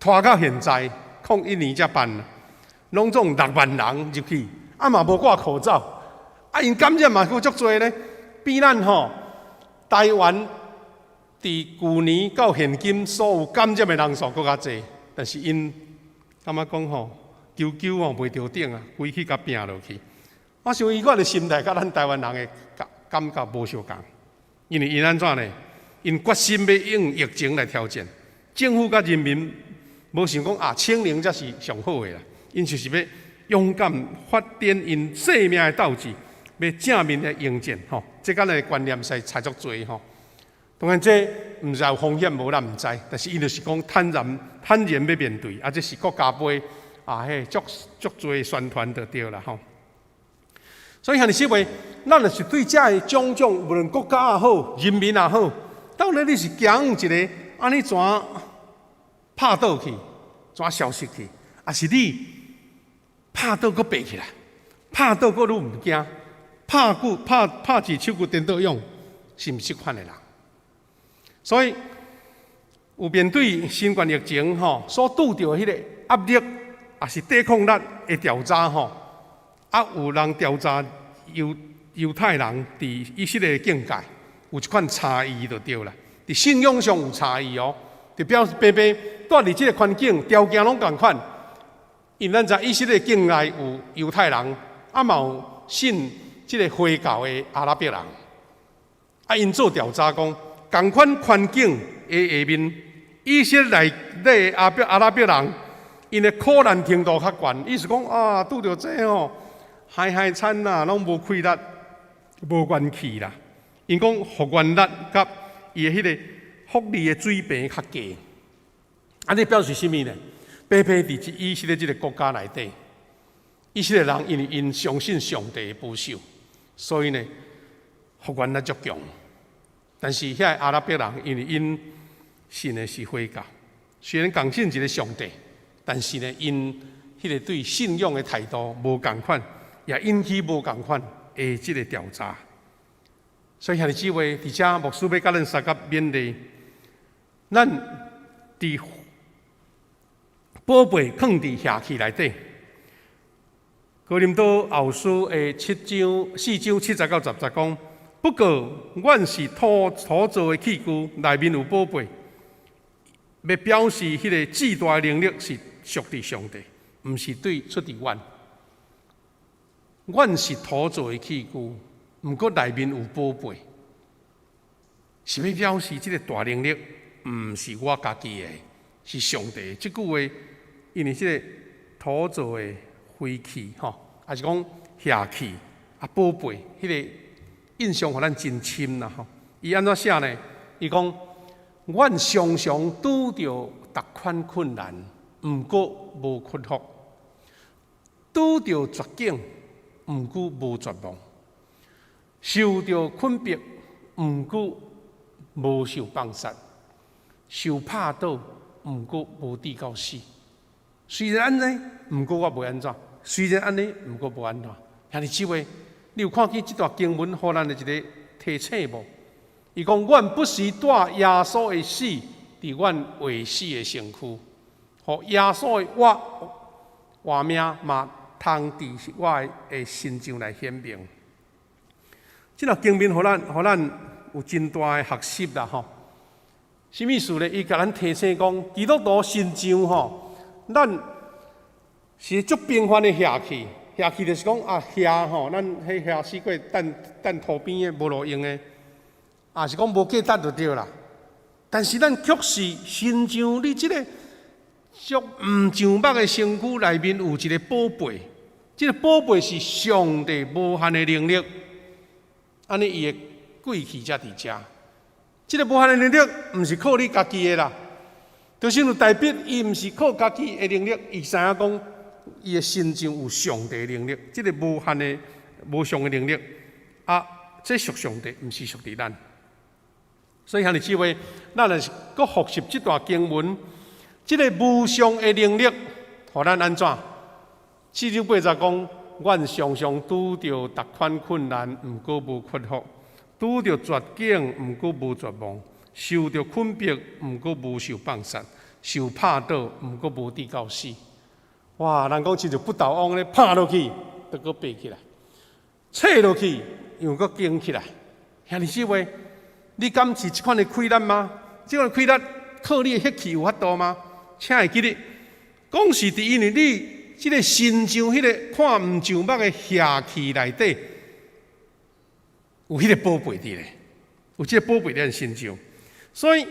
拖到現在01年才辦，攏總6萬人入去。啊嘛無掛口罩，啊𪜶感染嘛閣足濟咧，比咱吼台灣佇舊年到現今所有感染的人數閣較濟，但是𪜶感覺講吼，求救吼袂著頂啊，規氣共拚落去。我想伊款的心態，佮咱台灣人的感覺無相仝，因為𪜶按怎呢？𪜶決心欲用疫情來挑戰政府佮人民，無想講啊清零才是上好的啦，𪜶就是欲勇敢發展𪜶生命的鬥志，欲正面來迎戰吼，這間的觀念實在差足濟吼。當然這毋是有風險無，咱毋知，但是伊就是講坦然坦然欲面對，啊，這是國家盃啊，彼足足濟宣傳就對啦吼。所以兄弟姊妹，咱若是對這个種種，無論國家也好，人民也好，到底你是驚一个按呢怎拍倒去，怎消失去，抑是你拍倒閣爬起來，拍倒閣愈毋驚，拍久拍拍一手骨顛倒勇，是毋是這款的人？所以有面對新冠疫情吼所拄著的彼个壓力，抑是抵抗力的調查吼，啊有人調查猶太人佇以色列的境界有一款差異就對啦，佇信仰上有差異哦，就表示白白蹛佇這个環境條件攏仝款，因咱知以色列境內有猶太人，啊嘛有信這个回教的阿拉伯人，啊𪜶做調查講，仝款環境的下面，以色列內底阿拉伯人，𪜶的苦難程度較懸，意思講啊，拄著這吼，害害慘啦，攏無氣力，無元氣啦。𪜶講復原力佮伊的彼个福利的水平較低，按呢表示啥物呢？白白佇以色列這个國家內底，以色列人因為𪜶相信上帝的保守，所以呢復原力足強。但是遐个阿拉伯人，因為𪜶信的是回教，雖然仝信一个上帝，但是呢，𪜶彼个對信仰的態度無仝款，也引起無仝款的這个調查。所以兄弟姊妹，佇遮牧師欲佮咱相佮勉勵，咱佇寶貝囥佇瓦器內底。哥林多後書的七章四章七節到十節講，不過阮是土造的器具，內面有寶貝，欲表示彼个至大的能力是屬佇上帝，毋是對出佇阮。阮是土造的器具，毋過內面有寶貝，是欲表示這个大能力毋是我家己的，是上帝的。這句話，因為這个土造的廢器吼，抑是講瓦器啊，寶貝，彼个印象予咱真深啦吼。伊按怎寫呢？伊講，阮常常拄著逐款困難，毋過無屈服；拄著絕境，毋過無絕望；受著困迫，毋過無受放殺；受拍倒，毋過無致到死。雖然按呢，毋過我袂按怎；雖然按呢，毋過無按怎。兄弟姊妹，你有看見這段經文予咱的一个提醒無？伊講，阮不時帶耶穌的死佇阮會死的身軀，予耶穌的活活命嘛通佇我的身上來顯明。這段經文予咱有真大的學習啦吼。啥物事咧？伊共咱提醒講，基督徒身上吼，咱是足平凡的血氣，血氣就是講啊，血吼，咱彼血死過等等塗邊的無路用的，也是講無價值就對啦。但是咱卻是身上你這个足毋上目的身軀內面有一个寶貝，這个寶貝是上帝無限的能力，按呢伊的貴氣才佇遮。這个無限的能力，毋是靠你家己的啦，就是因為大衛伊毋是靠家己的能力，伊知影講伊的身上有上帝的能力，這个無限的無上的能力，啊，這屬上帝，毋是屬佇咱。所以兄弟姊妹，咱若是閣複習這段經文，這个無上的能力，予咱按怎？四章八節講，阮常常拄著逐款困難，毋過無屈服；拄著絕境，毋過無絕望；受著困迫，毋過無受放殺；受拍倒，毋過無致到死。哇！人講親像不倒翁咧，拍落去，就閣爬起來；切落去，又閣堅起來。兄弟姊妹，你敢是這款的氣力嗎？這款的氣力靠你的血氣有法度嗎？請會記得，講是佇因為你這个身上彼个看毋上目的血氣內底，有彼个寶貝佇咧，有這个寶貝佇咱身上。所以，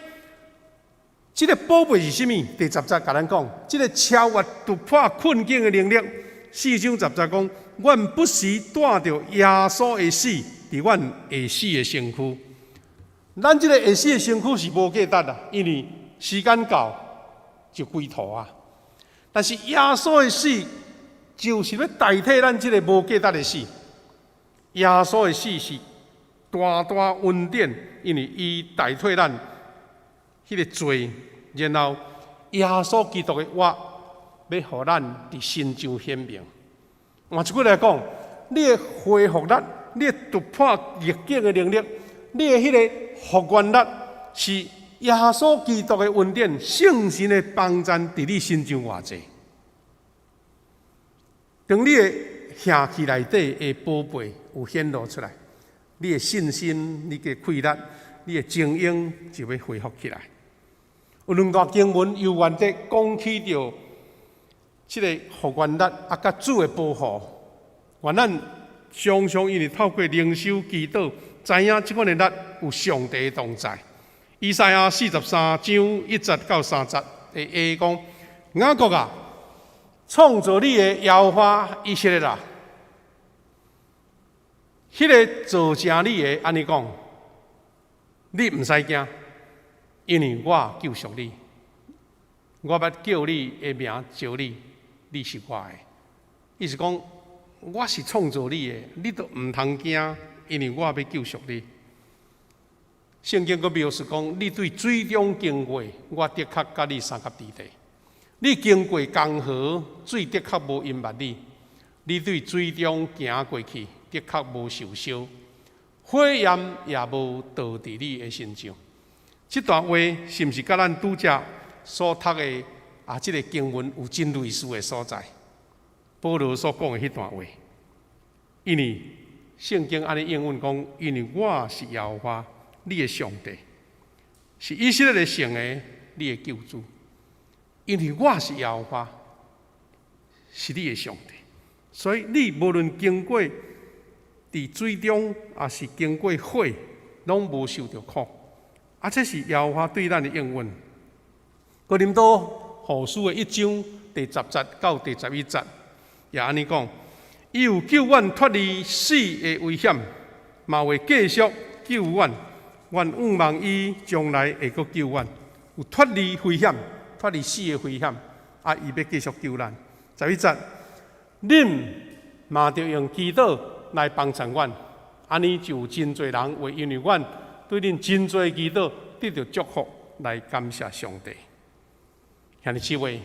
這个寶貝是啥物？第十節共咱講，這个超越突破困境的能力。四章十節講，阮不時帶著耶穌的死，佇阮會死的身軀。咱這个會死的身軀是無價值啦，因為時間到就歸土啊。但是耶穌的死就是欲代替咱這个無價值的死。耶穌的死是大大恩典，因為伊代替咱彼个罪，然後耶穌基督的活欲予咱佇身上顯明。換一句來講，你的恢復力，你的突破逆境的能力，你的彼个復原力，是耶穌基督的恩典、聖神的幫贊佇你身上偌濟。當你的血氣內底的寶貝有顯露出來，你的信心、你的氣力、你的精英就欲恢復起來。有兩段經文猶原的講起著這个復原力啊，佮主的保護。願咱常常因為透過靈修祈禱，知影這款的力有上帝同在。以賽亞43章1節到3節的話講：雅各啊，創造你的耶和華以色列啊，彼个造成你的按呢講，你毋使驚，因為我救贖你，我捌叫你的名召你，你是我的。意思講，我是創造你的，你都毋通驚，因為我欲救贖你。聖經閣描述講，你對水中經過，我的確佮你相佮佇咧；你經過江河，水的確無淹沒你；你對水中行過去，的確無受燒，火焰也無著佇你的身上。這段話是毋是佮咱拄才所讀的啊？這个經文有真類似的所在？保羅所講的彼段話，因為聖經按呢應允講，因為我是耶和華你的上帝，是以色列的聖的，你的救主。因為我是耶和華，是你的上帝，所以你無論經過佇水中，抑是經過火，攏無受著苦。啊，這是耶和華對咱的應允。哥林多後書的1章第10節到第11節，也按呢講，伊有救阮脫離死的危險，嘛會繼續救阮。阮仰望伊將來會閣救阮，有脫離危險、脫離死的危險，啊，伊欲繼續救咱。11節，恁嘛著用祈禱來幫贊阮，按呢就有真濟人會因為阮對恁真濟祈禱得著祝福，來感謝上帝。兄弟姊妹，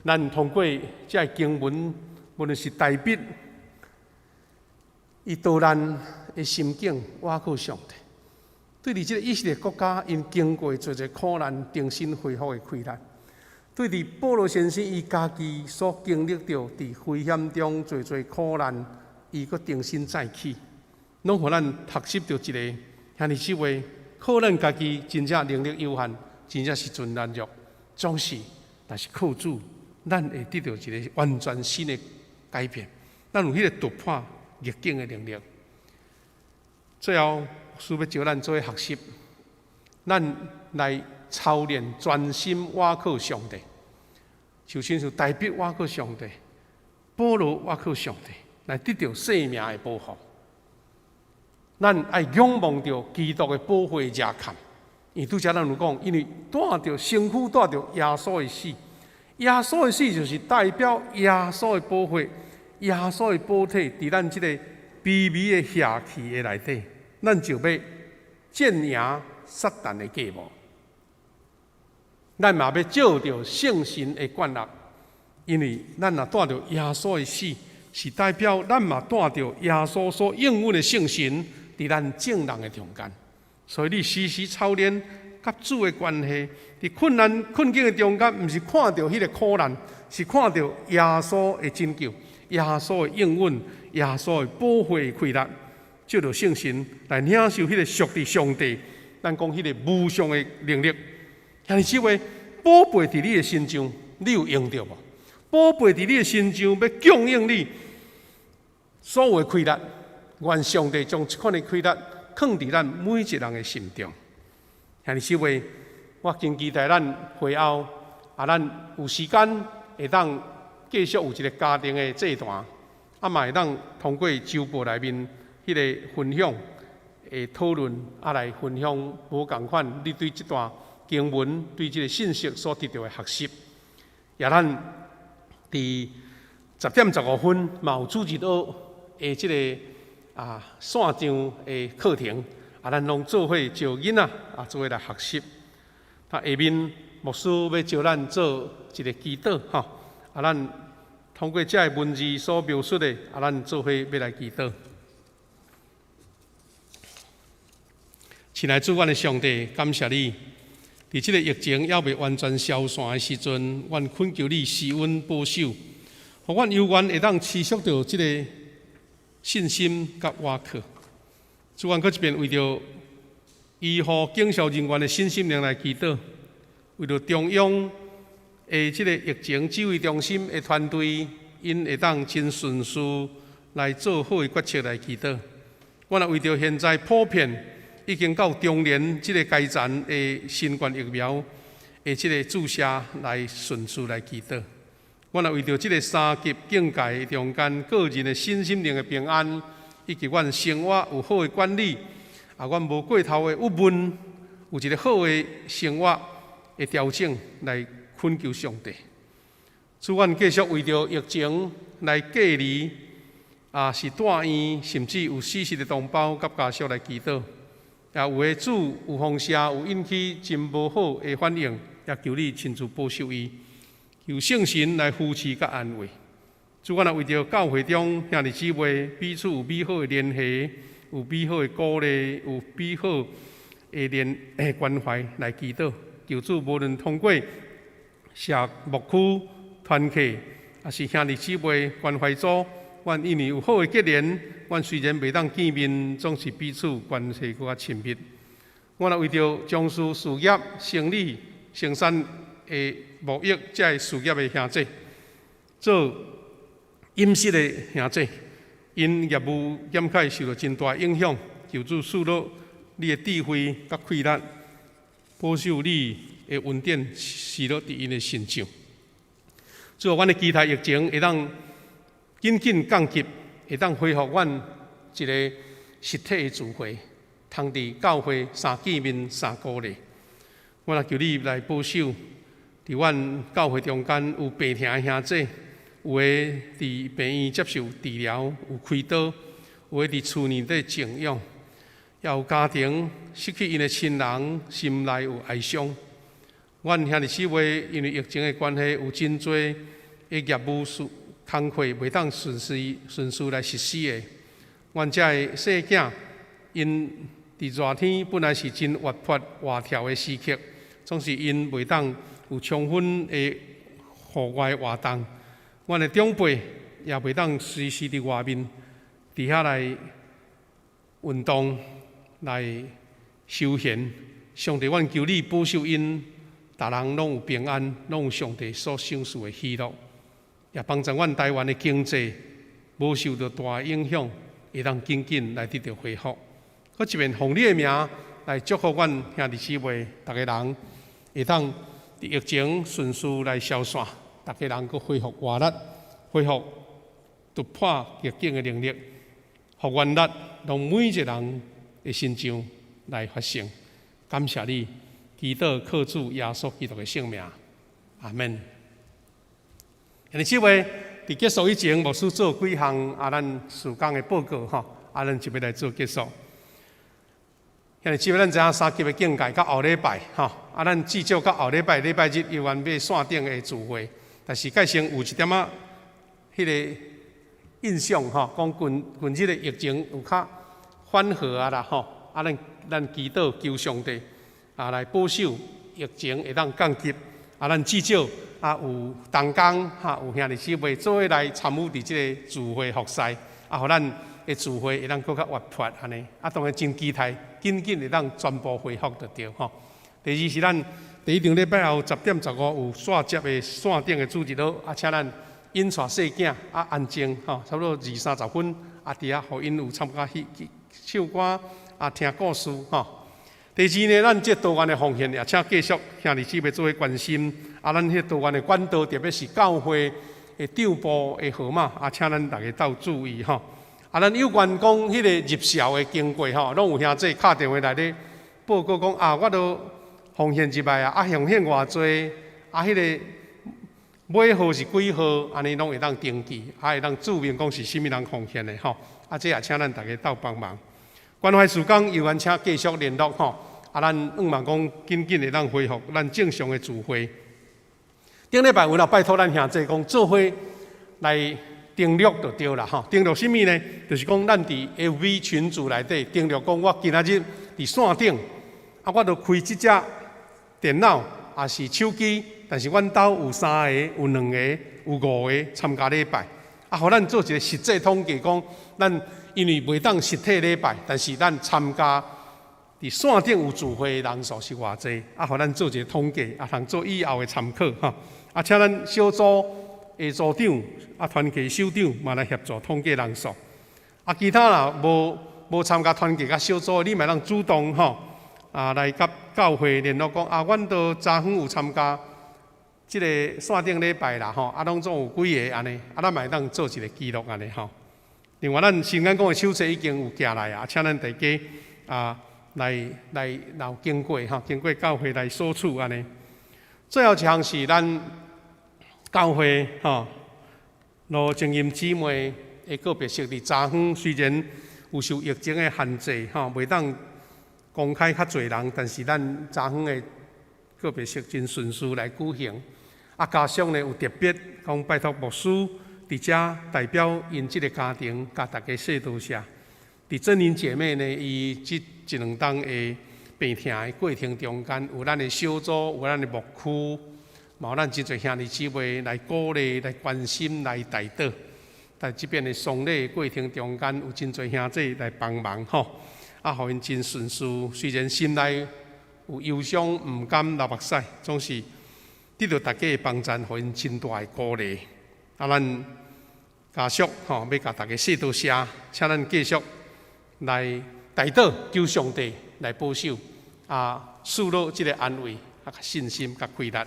咱通過這个經文，無論是大衛，伊逃難的心境，倚靠上帝。對佇這个以色列國家，𪜶經過濟濟苦難，重新恢復的氣力。對佇保羅先生伊家己所經歷著佇危險中濟濟苦難，伊閣重新再起，攏予咱學習著一个兄弟姊妹，靠咱家己真正能力有限，真正是真軟弱，總是，但是靠主，咱會得著一个完全新的改變，咱有彼个突破逆境的能力。最後，需欲召咱做伙學習，咱來操練專心倚靠上帝，就親像大衛倚靠上帝，保羅倚靠上帝，來得著生命的保護。咱愛仰望著基督的寶血遮蓋，因為拄才咱有講，因為帶著身軀帶著耶穌的死，耶穌的死就是代表耶穌的寶血，耶穌的寶體，佇咱這個卑微的血氣的內底，咱就欲戰贏撒旦的計謀。咱嘛欲借著聖神的權力，因為咱若帶著耶穌的死，是代表咱嘛帶著耶穌所應允的聖神佇咱眾人的中間。所以你時時操練佮主的關係，佇困難困境的中間，毋是看著彼个苦難，是看著耶穌的拯救、耶穌的應允、耶穌的寶血的氣力，借著聖神來領受彼个屬佇上帝，咱講彼个無上的能力。兄弟姊妹，寶貝佇你的身上，你有用著無？寶貝佇你的身上，欲供應你所有的氣力，願上帝將這款的氣力囥佇咱每一人的心中。兄弟姊妹，我真期待咱會後啊，咱有時間會當繼續有一个家庭的祭壇，啊嘛會當通過週報內面彼个分享的討論，啊來分享無仝款你對這段經文對這个信息所得著的學習。也咱佇10點15分嘛有主日學的這个線上的課程，啊，咱攏做伙招囡仔啊，做伙來學習。啊，下面牧師欲召咱做一个祈禱吼，啊，咱通過這个文字所描述的，啊，咱做伙欲來祈禱。親愛主，阮的上帝，感謝你，佇這个疫情猶未完全消散的時陣，阮懇求你施恩保守，予阮猶原會當持續著這个信心佮倚靠。主，阮閣一遍為著醫護警消人員的身心靈來祈禱，為著中央的這个疫情指揮中心的團隊，𪜶會當真順遂來做好的決策來祈禱。阮也為著現在普遍已經到中年這个階層的新冠疫苗的這个注射來順遂來祈禱。阮也為著這个三級警戒中間個人的身心靈的平安，以及阮生活有好的管理，啊，阮無過頭的鬱悶，有一个好的生活的調整來懇求上帝。主，阮繼續為著疫情來隔離，啊，是住院，甚至有死逝的同胞佮家屬來祈禱。也有的主有放射，有引起真無好的反應，也求你親自保守伊，求聖神來扶持佮安慰。主，阮也為著教會中兄弟姊妹彼此有美好的聯繫，有美好的鼓勵，有美好的連關懷來祈禱。求主無論通過社牧區團契，抑是兄弟姊妹關懷組，阮因為有好的結連，阮雖然袂當見面，總是彼此關係閣較親密。阮也為著從事事業、生理、生產的貿易這个事業的兄弟，做飲食的兄弟，𪜶業務減開受著真大影響，求主賜落你的智慧佮氣力，保守你的恩典施落佇𪜶的身上。主啊，阮的期待疫情會當緊緊降級，會當恢復阮一个實體的聚會，通佇教會三見面三鼓勵。我若求你來保守，佇阮教會中間有病疼的兄弟，有的佇病院接受治療，有開刀，有的佇厝內底靜養，也有家庭失去𪜶的親人，心內有哀傷。阮兄弟姊妹因為疫情的關係，有真濟的業務事工課袂當順時順序來實施的。阮遮的細囝，𪜶佇熱天本來是真活潑活跳的時刻，總是𪜶袂當有充分的戶外活動。阮的長輩也袂當隨時佇外面佇遐來運動、來休閒。上帝，阮求你保守𪜶，逐人攏有平安，攏有上帝所賞賜的喜樂，也幫助阮台灣的經濟無受著大影響，會當緊緊來得著恢復。閣一遍奉你的名來祝福阮兄弟姊妹，逐个人會當佇疫情順序來消散，逐个人閣恢復活力，恢復突破逆境的能力，予原力，讓每一個人的身上來發生。感謝你，祈禱靠主耶穌基督的聖名，阿門。兄弟姊妹，佇結束以前，牧師做幾項啊，咱事工的報告吼，啊，咱就欲來做結束。兄弟姊妹，咱知影三級的警戒到後禮拜吼，啊，咱至少到後禮拜禮拜日猶原欲線頂的聚會，但是蓋先有一點仔彼个印象吼，講近近日的疫情有較緩和啊啦吼，啊，咱祈禱求上帝啊來保守疫情會當降級，啊，咱至少啊有同工哈有兄弟姊妹做伙來參與佇這个聚會服侍，啊，予咱的聚會會當閣較活潑按呢，啊，當然真期待緊緊會當全部恢復就對吼。第二是咱第一場禮拜後10點15有線接的線頂的主日學，啊，請咱𪜶帶細囝啊安靜吼，差不多二三十分啊，佇遐予𪜶有參加去唱歌啊，聽故事吼。第二呢，咱這多元的奉獻也請繼續兄弟姊妹做伙關心。啊，咱彼多元的管道，特別是教會的帳簿的號碼，啊，請咱逐家鬥注意吼。啊，咱有關講彼個入數的經過吼，攏有兄弟敲電話來咧報告講啊，我都奉獻入來啊，啊，奉獻偌濟，啊，彼个尾號是幾號，按呢攏會當登記，啊，會當註明講是啥物人奉獻的吼。啊，這也請咱逐家鬥幫忙。關懷事工猶原請繼續聯絡吼。啊，咱向望講緊緊會當恢復咱正常的聚會。頂禮拜有啦，拜託咱兄弟講做伙來登錄就對啦吼。登錄啥物呢？就是講咱佇 FB 群組內底登錄，講我今仔日佇線頂，啊，我就開這隻電腦，抑是手機，但是阮兜有三个、有兩个、有五个參加禮拜，啊，予咱做一个實際統計，講咱因為袂當實體禮拜，但是咱參加佇線頂有聚會的人數是偌濟，啊，予咱做一个統計，啊，通做以後的參考吼。啊，請咱小組的組長、啊，團契首長嘛來協助統計人數。啊，其他若無參加團契佮小組，你嘛會當主動吼，啊，來佮教會聯絡講啊，阮都昨昏有參加這个線頂禮拜啦吼，啊，攏總有幾个按呢，啊，咱嘛會當做一个記錄按呢吼。另外，咱新安講的手冊已經有寄來啊，請咱大家啊來若有經過吼，經過教會來索取按呢。最後一項是咱教會吼，羅靜音姊妹的告別式佇昨昏，雖然有受疫情的限制吼，袂當公開較濟人，但是咱昨昏的告別式真順序來舉行。啊，加上呢有特別講拜託牧師佇遮代表𪜶這个家庭，共大家說多謝。佇真玲姐妹呢，伊這一兩冬的病痛的過程中間，有咱的小組，有咱的牧區，嘛有咱真濟兄弟姊妹來鼓勵、來關心、來代禱。在這邊的喪禮過程中間，有真濟兄弟來幫忙吼，啊，予𪜶真順序。雖然心內有憂傷，毋甘流目屎，總是得著大家的幫贊，予𪜶真大的鼓勵。啊，咱家屬吼，欲共大家說多謝，請咱繼續來代禱，求上帝來保守，啊，賜予這个安慰，啊，信心佮氣力。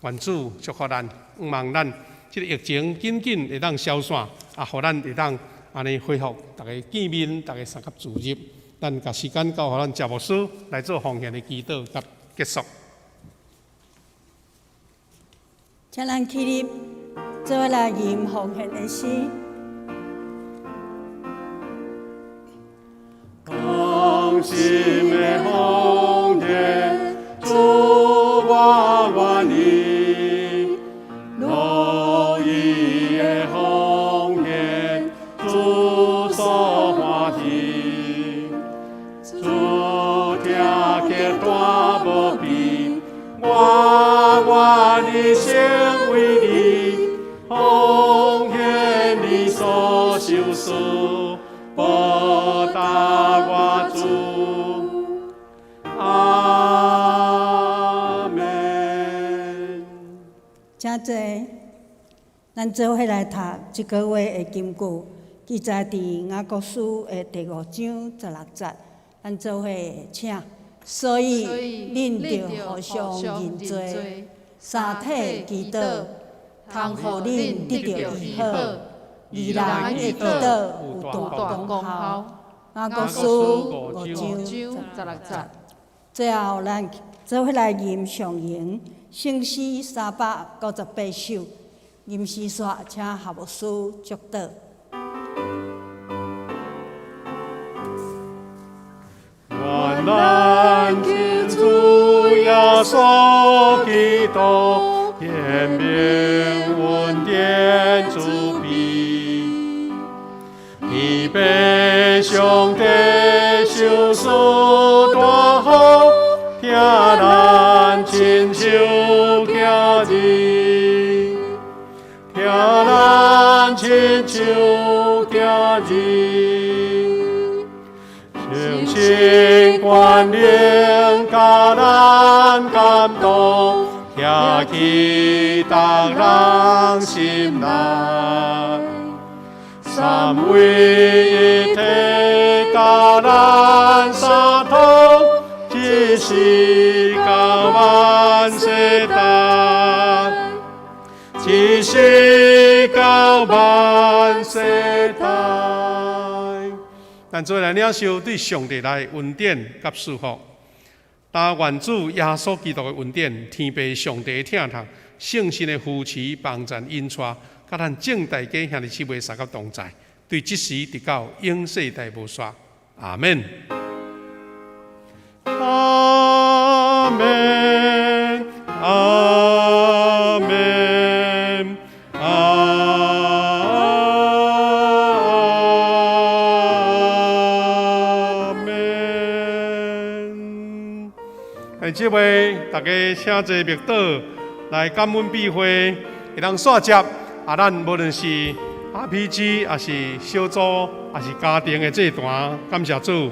願主祝福咱，向望咱這个疫情緊緊會當消散，啊，予咱會當按呢恢復，逐家見面，逐家相佮聚集。咱共時間交予咱謝牧師來做奉獻的祈禱佮結束。請咱起立，做伙來吟奉獻的詩。同心的奉獻，主我願意，樂意的奉獻，主所歡喜。主聽見大無比，我願一生為你奉獻你所受事，報答我主。阿門。請坐，咱做伙來讀這個月的金句，記載佇雅各書的第五章十六節。咱做伙請，所以恁著互相認罪，相替祈禱，通予恁得著醫好。義人的祈禱有大功效。雅各書五章十六節。最後，咱做伙來吟上詠聖詩398首，吟詩煞，請何牧師祝禱。願咱救主耶穌基督，顯明恩典慈悲，天父上帝賞賜大福，疼咱親像囝兒，疼咱親像囝兒。聖神權能佮咱感動，疼去逐人心內。三位一體佮咱相通，一時到萬世代，一時到萬世代。咱做來領受對上帝來恩典佮賜福，但願主耶穌基督的恩典、天父上帝的疼痛、聖神的扶持、幫贊、引帶，佮咱眾大家兄弟姊妹相佮同在，對這時直到永世代無煞。阿門。阿門，阿門，阿門。哎，這位大家請坐默禱來感恩閉會，會當煞接啊！咱無論是 RPG，抑是小組，抑是家庭的祭壇，感謝主。